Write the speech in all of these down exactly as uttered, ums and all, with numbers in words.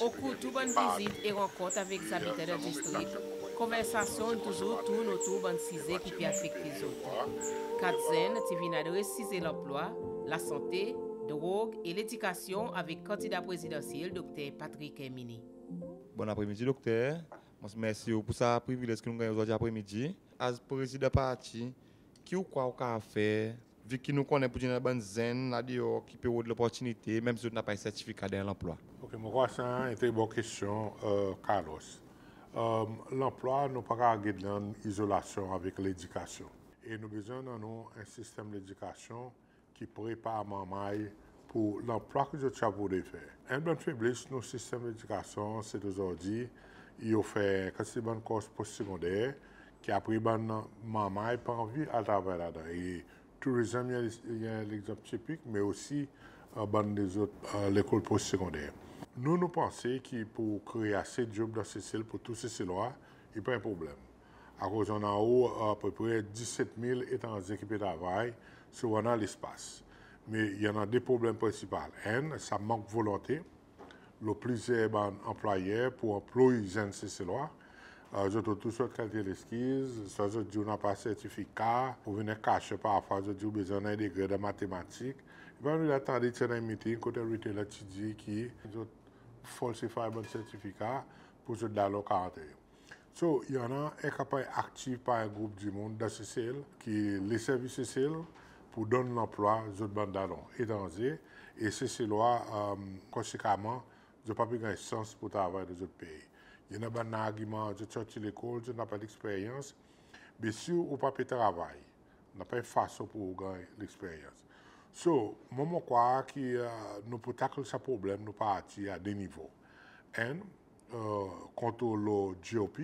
Okour tou bann vizit e rankont avek zabitan dan distrik, konversasyon in touzour tourn otour bann size ki pe afekte zot. Kat zenn ti vin adres size lanplwa, lasante, drog e ledikasyon avek kandida prezidansyel Dokter Patrick Herminie. Bonn apremidi Dokter. Mon mersi ou pour sa privilez ki nou gannyen ozordi apremidi. As prezidan parti, ki ou krwar ou kapab fer, vi ki nou konnen pour dir i annan bann zenn la deor ki pe rod loportinite, menm si zot napa sertifika dan lanplwa? OK, mon krwar sa en tre bon kestyon, Carlos. Lanplwa, nou pa kapab get dan izolasyon avek ledikasyon. E nou bezwen annan nou en sistenm ledikasyon ki prepar manmay pour lanplwa ki zot ti a pou fer. Enn bann febles nou sistenm ledikasyon, se ozordi i ofer kantite bann kors post-segonder ki apre bann manmay pa anvi al travay ladan. E tourism i en legzanp tipik, me osi bann lezot lekol post-segonder. Nou, nou panse ki pour kree ase job dan Sesel pour tou Seselwa, i pa en problenm. Akoz annan apepre diset mil etranze ki pe travay si annan lespas. Me i annan de problenm prensipal. Enn, sa mank volonte lo plizyer bann anplwayer pour anploy zenn Seselwa. Zot rod tou sort kalite leskiz, swa zot dir ou napa sertifika, ou vin en kasyer parfwa zot dir ou bezwen annan en degre dan matematik. E pa nou la tande ti annan en miting kot en retailer ti dir ki zot falsify bann sertifika pour zot dalon kapab antre. So, i annan en kanpanny aktiv par en group dimoun dan Sesel ki le servi Sesel pour donn lanplwa zot bann dalon etranze, e Seselwa konsekaman zot pa pe ganny sans pour travay dan zot pei. I annan bann argiman, zot sorti lekol, zot napa leksperyans. Be si ou pa pe travay, napa fason pour ou ganny leksperyans. So, mwan mon krwar ki nou pou tackle sa problenm nou parti a de nivo. Enn, kontrol lo GOP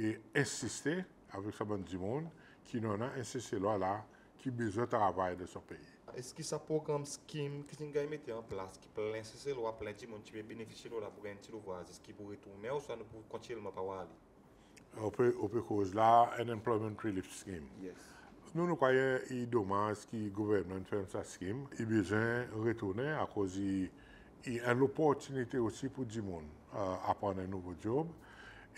e ensiste avek sa bann dimoun ki nou annan en Seselwa la ki bezwen travay dan son pei. Eski sa progranm scheme ki ti'n ganny mete an plas, ki plen Seselwa, plen dimoun ti pe benefisye lo la pou ganny en pti louvraz, eski pou retournen ouswa nou pou kontinyelman pa war li? Ou pe, ou pe koz la Unemployment Relief Scheme. Yes. Nou, nou krwar i domaz ki gouvernman in ferm sa scheme. I bezwen retournen akoz i, i en loportinite osi pour dimoun aprann en nouvo job.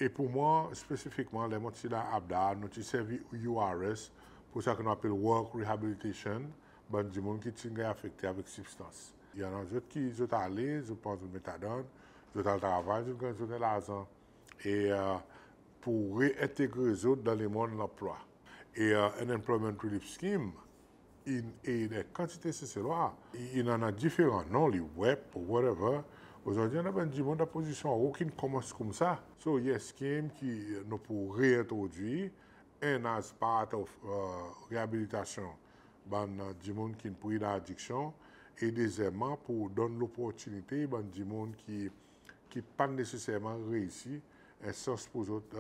E pour mwan, spesifikman, ler mon ti la APDAR, nou ti servi URS pour sa ki nou apel work rehabilitation, bann dimoun ki ti'n ganny afekte avek sibstans. I annan zot ki zot ale, zot pran zot metadon, zot al travay, zot ganny zot larzan. E pour reentegre zot dan lemonn lanplwa. E Unemployment Relief Scheme in ed en kantite Seselwa. I, i annan diferan non, li WEP, whatever. Ozordi i annan bann dimoun dan pozisyon o ki'n konmans koumsa. So, i en scheme ki nou pou reentrodwir, enn, as part of reabilitasyon bann dimoun ki'n pri dan adiksyon, e dezyenmman pour donn loportinite bann dimoun ki, ki pa neseserman reisi, en sans pour zot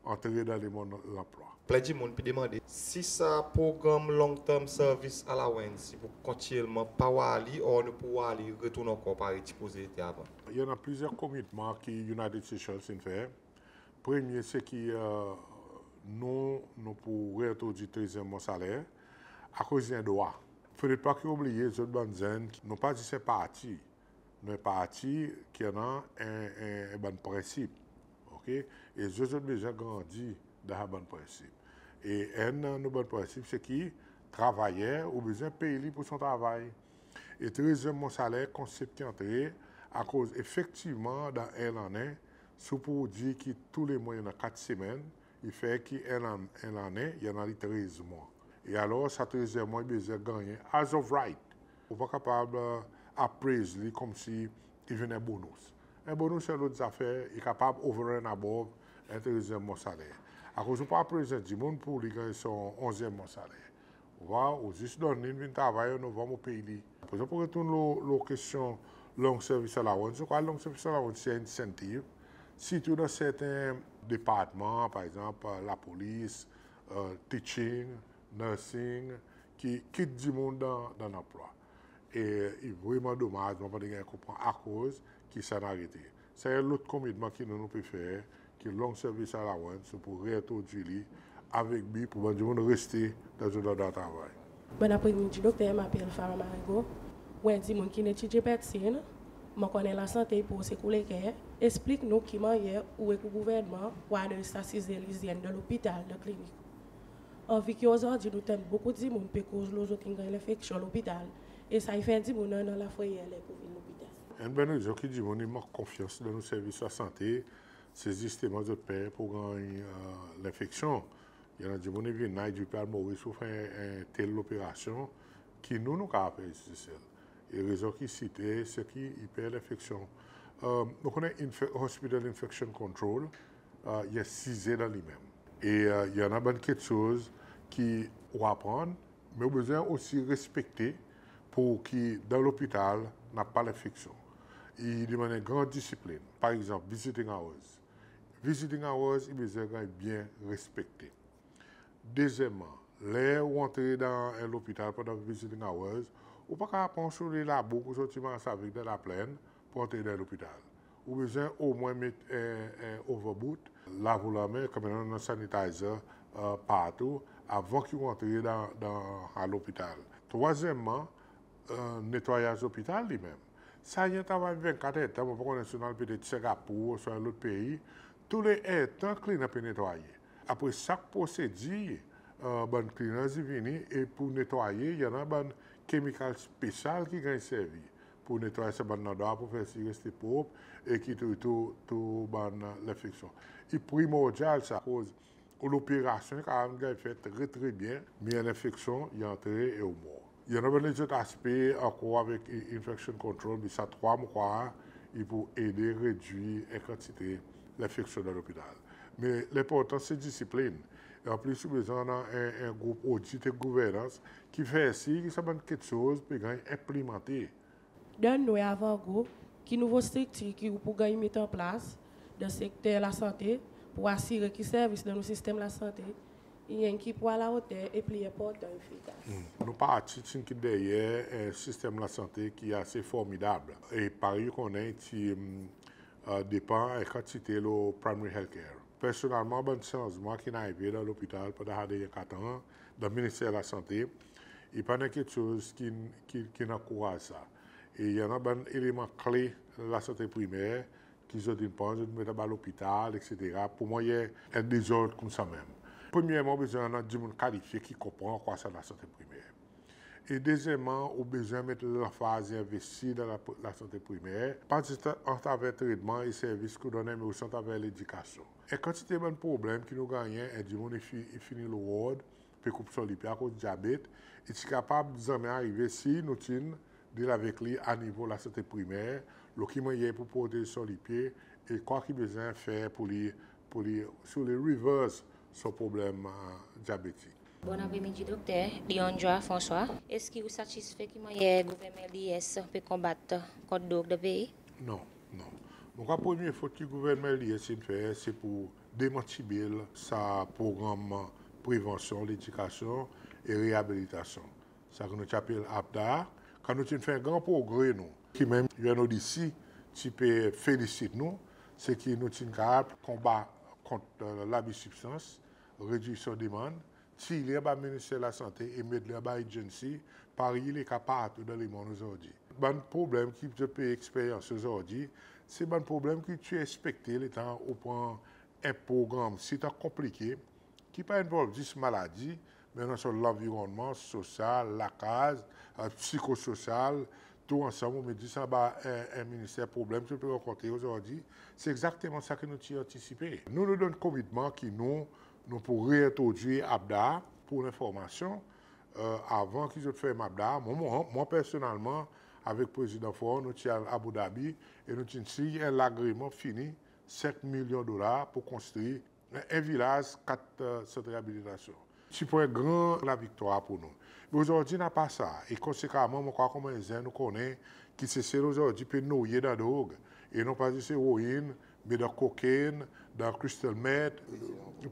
antre dan lemonn lanplwa. Plen dimoun pe demande si sa progranm Long Term Service Allowance i pou kontinyelman pa war li, or nou pou war li retourn ankor parey ti poze ete avan. I annan plizyer komitman ki United Seychelles in fer. Premye, se ki nou, nou pou reentrodwir trezyenm mwan saler, akoz i en drwa. Fodre pa ki oubliye zot bann zenn, nou pa zis en parti, nou en parti ki annan en, en, en bann prensip, OK? E zot, zot bezwen grandi dan sa bann prensip. E enn nou bann prensip, se ki travayer, ou bezwen pey li pour son travay. E trezyenm mwan saler, konsep ki antre, akoz efektivman dan en lannen, si ou pou dir ki tou le mwan i annan kat semenn, i fer ki en lan, en lannen i annan li trez mwan. E alor sa trezyenm mwan i bezwen gannyen as of right. Ou pa kapab appraise li konmsi i vin en bonus. En bonus se en lot zafer, i kapab over and above en trezyenm mwan saler. Akoz ou pa appraise dimoun pour li ganny son onzyenm mwan saler. Ou war, ou zis donn li, in vin travay an Novanm, ou pey li. Prezan pou retourn lo, lo kestyon long service allowance, ou krwar long service allowance se en incentive, sirtou dan serten departman, par egzanp lapolis, teaching, nursing, ki kit dimoun dan, dan lanplwa. E i vreman domaz, mon pa ganny konpran akoz ki sa in arete. Sa en lot komitman ki nou, nou pe fer, ki long service allowance, nou pou reentrodwir li avek bi pour bann dimoun reste dan zot landrwa travay. Bonn apremidi Dokter, mon apel Farah Marigot. Ou en dimoun ki'n etidye medsin, Mon konnen lasante i pou sekou leker. Eksplik nou ki mannyer ou ek ou gouvernman pou adres sa size lizyenn dan lopital, dan klinik. An vi ki ozordi nou tann bokou dimoun pe koz lo zot in ganny lenfeksyon lopital, e sa i fer dimoun annan lafreyer ler pou vin lopital. Enn bann rezon ki dimoun i mank konfyans dan nou servis lasante, se zisteman zot per pou ganny, e, lenfeksyon. I annan dimoun i vin la, i dir pe al Moris pou fer en, en tel loperasyon ki nou, nou kapab fer isi Sesel. E rezon ki i site, se ki i per lenfeksyon. E, nou konnen infe-, Hospital Infection Control, e, i en size dan li menm. E, e, i annan bann keksoz ki ou aprann, me ou bezwen osi respekte pour ki dan lopital napa lenfeksyon. I demann en gran disiplin. Par egzanp, visiting hours. Visiting hours i bezwen ganny byen respekte. Dezyenmman, ler ou antre dan en lopital pandan visiting hours, ou pa kapab pran ou soulye labour ki ou sorti mars avek dan laplenn pou antre dan lopital. Ou bezwen omwen met en, en overboot, lav ou lanmen, kanmenm annan sanitizer, e, partou, avan ki ou antre dan, dan, dan lopital. Trwazyenmman, e, netwayaz lopital li menm. Sa i en travay vennkat ertan, mon pa konnen si ou'n al petet Singapour, ouswa en lot pei. Tou le ertan, cleaner pe netwaye. Apre sak prosedir, e, bann cleaners i vini, e pour netwaye, i annan bann kemikal spesyal ki ganny servi pour netwaye sa bann landrwa, pour fer sir i reste prop e ki tou, tou, tou bann, e, lenfeksyon. I primordyal sa, akoz ou loperasyon i kapab ganny fer tre, tre byen, me lenfeksyon i antre e ou mor. I annan bann lezot aspe ankor avek i-, infection control, me sa trwa mon krwar i pou ede redwir en kantite lenfeksyon dan lopital. Me lenportans se disiplin. E anplis, ou bezwen annan en, en group odit e gouvernans ki fer sir ki sa bann keksoz pe ganny enplimante. Donn nou en avangou ki nouvo striktir ki ou pou ganny met an plas dan sekter lasante pour asire ki servis dan nou sistenm lasante i enn ki pou alaoter e pli enportan, efikas. Hmm. Nou parti ti'n kit deryer, e, sistenm lasante ki ase formidab. E parey ou konnen, ti, hmm, e, depan en kantite lo primary health care. Personelman, bann sanzman ki'n arive dan lopital pandan sa dernyen kat an, dan Minister Lasante, i pa en keksoz ki, ki, ki'n ankouraz sa. E i annan bann eleman kle lasante primer ki zot in pran, zot in met anba lopital, etsetera. Pour mwan, i en dezord koumsa menm. Premyerman, ou bezwen annan dimoun kalifye ki konpran kwa sa lasante primer. E dezyenmman, ou bezwen met lanfaz e envesti dan la, lasante primer, pa zis atraver tretman e servis ki ou donn, me osi atraver ledikasyon. En kantite bann problenm ki nou gannyen, en dimoun i fi-, i fini lo ward, pe koup son lipye akoz dyabet, i ti kapab zanmen arive si nou ti'n deal avek li a nivo lasante primer, lo ki mannyer pou protez son lipye, e kwa ki bezwen fer pour li, pour li, si oule, reverse son problenm, e, dyabetik. Bon apremidi, Dokter. Leandra François, eski ou satisfe ki mannyer gouvernman L D S pe konbat kont drog dan pei? Non, non. Mon krwar premye fot ki gouvernman L D S in fer, se pour demantibel sa progranm prevansyon, ledikasyon e reabilitasyon. Sa ki nou ti apel APDAR, kan nou ti'n fer gran progre nou, ki menm U N O D C ti pe felisit nou, se ki nou ti'n kapab konbat kont, e, labi sibstans, redwir son demann, tir li anba Minister Lasante e met li anba agency, parey i leka partou dan lemonn ozordi. Bann problenm ki zot pe eksperyanse ozordi, se bann problenm ki ti ekspekte letan ou pran en progranm sitan konplike, ki pa envolv zis maladi, me dan son lanvironnman, sosyal, lakaz, e, psikososyal, tou ansanm, ou met zis anba en, en minister, problenm ki nou pe rankontre ozordi, se egzakteman sa ki nou ti antisipe. Nou, nou donn komitman ki nou, nou pou reentrodwir APDAR. Pour lenformasyon, e, avan ki zot ferm APDAR, mwan, mwan, mwan personnelman, avek Prezidan Faure, nou ti al Abu Dhabi e nou ti'n siny en lagreman fini, senk milyon dolar pour konstri en vilaz, kat, e, sant reabilitasyon. Ti pou en gran laviktwar pour nou. Me ozordi napa sa. E konsekaman, mon krwar konman en zenn, ou konnen ki Sesel ozordi pe noye dan drog. E non pa zis eroin, me dan kokenn, dan crystal meth,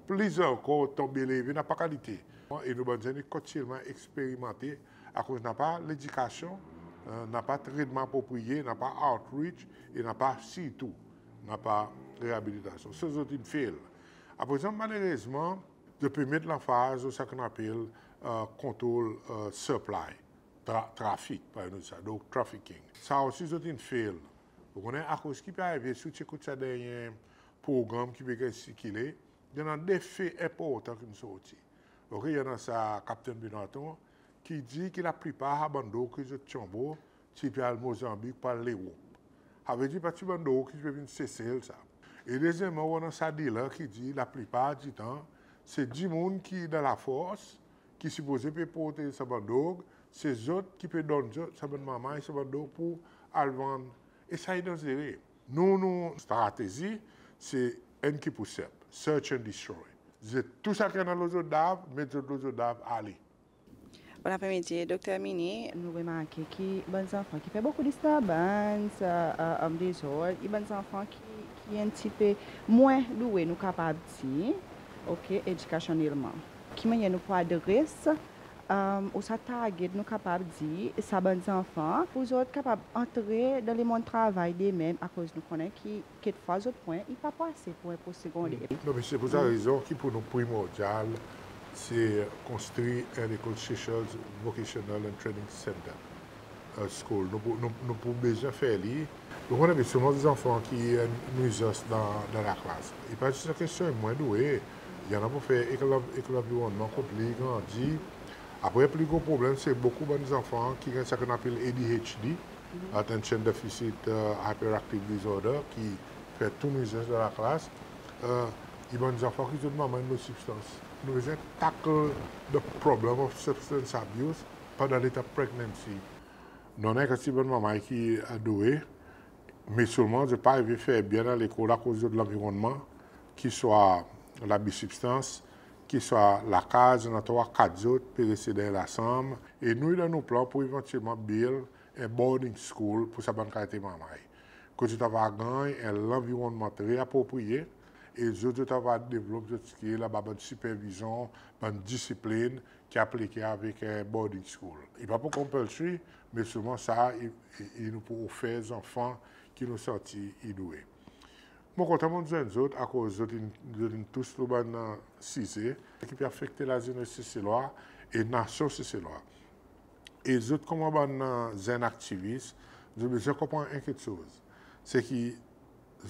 plis ankor, tonbe leve, napa kalite. E nou bann zenn i kontinyelman eksperimante akoz napa ledikasyon, e, napa tretman apropriye, napa outreach, e napa sirtou, napa reabilitasyon. Sa zot in fail. Aprezan, malerezman, zot pe met lanfaz lo sa ki nou apel, e, kontrol, e, supply, tra-, trafik, par egzanp sa, donk trafficking. Sa osi zot in fail. Ou konnen akoz ki pe arive, si ou ti ekout sa dernyen progranm ki pe ganny sirkile, i annan de fe enportan ki'n sorti. OK, i annan sa Kaptenn Benaton ki dir ki laplipar sa bann drog ki zot ti anbo ti pe al Mozanbik, pe al Lerop. Savedir pa ti bann drog ki ti pe vin Sesel sa. E dezyenmman, ou annan sa dealer ki dir laplipar ditan se dimoun ki dan lafors ki sipoze pe prote sa bann drog, se zot ki pe donn zot sa bann marmay, sa bann drog pour al vann. E sa i danzere. Nou, nou stratezi se enn ki pou senp, search and destroy. Zet tou sa ki annan lo zot dav, met zot lo zot dav, ale. Bon apremidi, Dokter Herminie. Nou remarke ki bann zanfan ki fer bokou disturbance, e, e, e, dezord, i bann zanfan ki, ki en pti pe mwen dwe, nou kapab dir, OK, edikasyonnelman. Ki mannyer nou pou adres, e, ouswa target, nou kapab dir, sa bann zanfan pour zot kapab antre dan lemonn travay demen, akoz nou konnen ki kekfwa zot pwen i pa pou ase pour en pos segonder. Non, me se pour sa rezon ki pour nou primordyal se konstri en lekol Seychelles Vocational and Training Center, e, School. Nou pou, nou, nou pou bezwen fer li. Nou konnen selman zanfan ki, e, nwizans dan, dan laklas. E pa zis en kestyon mwen dwe, i annan pour fer ek lan-, ek lanvironnman kot li i grandi. Apre, pli gro problenm se bokou bann zanfan ki ganny sa ki nou apel A D H D, Attention Deficit, e, Hyperactive Disorder, ki fer tou nwizans dan laklas. E, i bann zanfan ki zot marmay lo sibstans. Nou bezwen tackle the problem of substance abuse pandan letan pregnancy. Nou annan en kantite bann marmay ki, e, dwe, me selman zot pa arive fer byen dan lekol akoz zot lanvironnman, ki swa labi sibstans, ki swa lakaz, annan trwa kat zot pe reste dan lasanm. E nou, dan nou plan pour evantyelman build en boarding school pour sa bann kalite marmay. Kot zot ava ganny en lanvironnman tre apropriye, e zot, zot ava devlop zot skill anba bann sipervizyon, bann disiplin ki aplike avek en boarding school. I pa pou compulsory, me selman sa i, i, i nou pou ofer zanfan ki nou santi i dwe. Mon kontan mon'n zwenn zot akoz zot in, zot in tous lo bann, e, size ki pe afekte lazenes Seselwa e nasyon Seselwa. E zot konman bann, e, zenn aktivis, zot bezwen konpran en keksoz. Se ki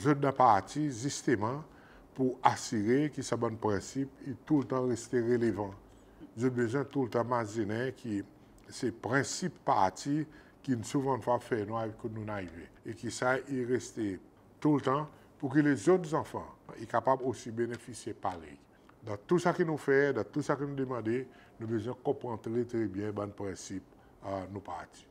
zot dan parti zisteman pour asire ki sa bann prensip i toultan reste relevan. Zot bezwen toultan mazinen ki se prensip parti ki'n souvandfwa fer nou ariv kot nou'n arive. E ki sa i reste toultan pour ki lezot zanfan i kapab osi benefisye parey. Dan tou sa ki nou fer, dan tou sa ki nou demande, nou bezwen konpran tre, tre byen bann prensip, e, nou parti.